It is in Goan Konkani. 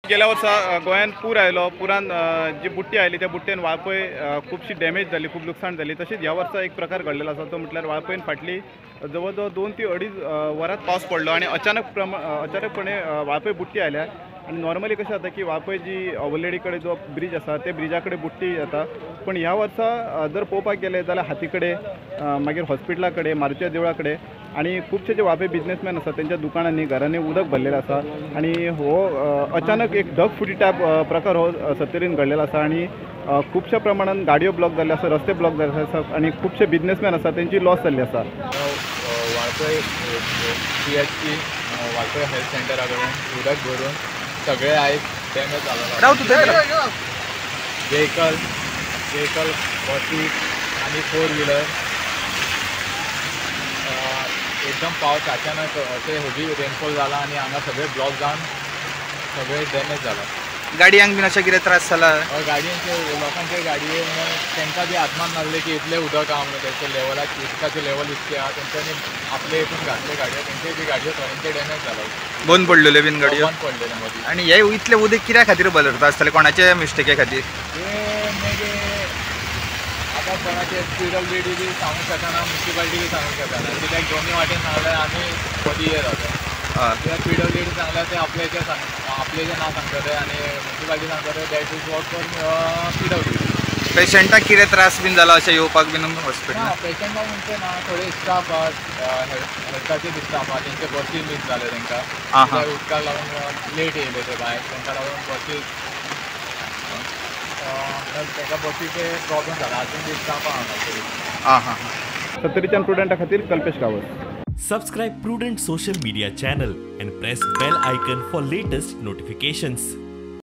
गेल्या वर्सा गोंयांत पूर आयलो, पुरान जी बुट्टी आयली त्या बुट्टेन वाळपय खुबशी डॅमेज जाली, खूब लुकसाण जाली. तशेंच ह्या वर्सा एक प्रकार घडलेलो आसा तो म्हटल्यार वाळपयन फाटली जवळ जवळ 2 ते 2.5 वरांत पावस पडलो आनी अचानकपणे वाळपय बुट्टी आयल्या. आनी नॉर्मली कशें जाता की वाळपय जी ओवरलेडी कडेन जो ब्रीज आसा ते ब्रिजा कडेन बुट्टी जाता, पूण ह्या वर्सा जर पळोवपाक गेले जाल्यार हाती कडेन, मागीर हॉस्पिटला कडेन, मारुती देवळा कडेन आनी खुबशे जे वाळपय बिजनेसमॅन आसा तेंच्या दुकानांनी घरांनी उदक भरलेलें आसा. आनी हो अचानक एक ढगफुटी टायप प्रकार हो सत्तरीन घडलेलो आसा आनी खुबश्या प्रमाणान गाडयो ब्लॉक जाल्ल्यो आसा, रस्ते ब्लॉक जाल्ले आसा आनी खुबशे बिजनेसमॅन आसा तेंची लॉस जाल्ली आसा. वाळपय PHC Valpoi health सेंटरा कडेन उदक भरून सगळे आयज डॅमेज जालो. व्हेकल बसी आनी 4 व्हिलर एकदम पावस अचानक अशें हेवी रेनफॉल जाला आनी हांगा सगळे ब्लॉक जावन सगळे डॅमेज जाला. गाडयांक बीन अशें कितें त्रास जाला? गाडयांचे लोकांचे गाडये तांकां बी आत्मान नासलें की इतलें उदक आहा म्हणून, तेंचे लेवलाक उदकाचें लेवल इतकें आहा, तेंच्यांनी आपले हितून घातले गाडयो, तेंचे बी गाडयो थोड्यांचे डॅमेज जाला, बंद पडलेल्यो बीन गाडयो, बंद पडलेले मदीं. आनी हे इतलें उदक कित्या खातीर भरता आसतलें, कोणाचे मिस्टेके खातीर? हे मागीर आतां कोणाचे PWD बी सांगूंक शकना, मुन्सिपालिटी बी सांगूंक शकना, कित्याक दोनूय वाटेन सांगल्यार आमी मदीं हे जाता. कित्याक PWD सांगल्यार ते आपल्याचे आपल्याचे ना सांगतले आनी मुन्सिपालिटी सांगतले that is work for PWD. पेशंटाक कितें त्रास बीन जाला अशें येवपाक बीन हॉस्पिटल? ना, पेशंटाक म्हणचे ना, थोडे स्टाफ आहा, हेल्थाचे बी स्टाफ आहा, तेंचे बसी मीस जाले तांकां, उदकाक लागून लेट येयले ते भायर, तांकां लागून बसी तांकां बसीचे प्रॉब्लम जाला, आजून बी स्टाफ आहा हांगा. सत्तरीच्यान प्रुडंटा खातीर Kalpesh Gawas. Subscribe Prudent social media channel and press bell icon for latest notifications.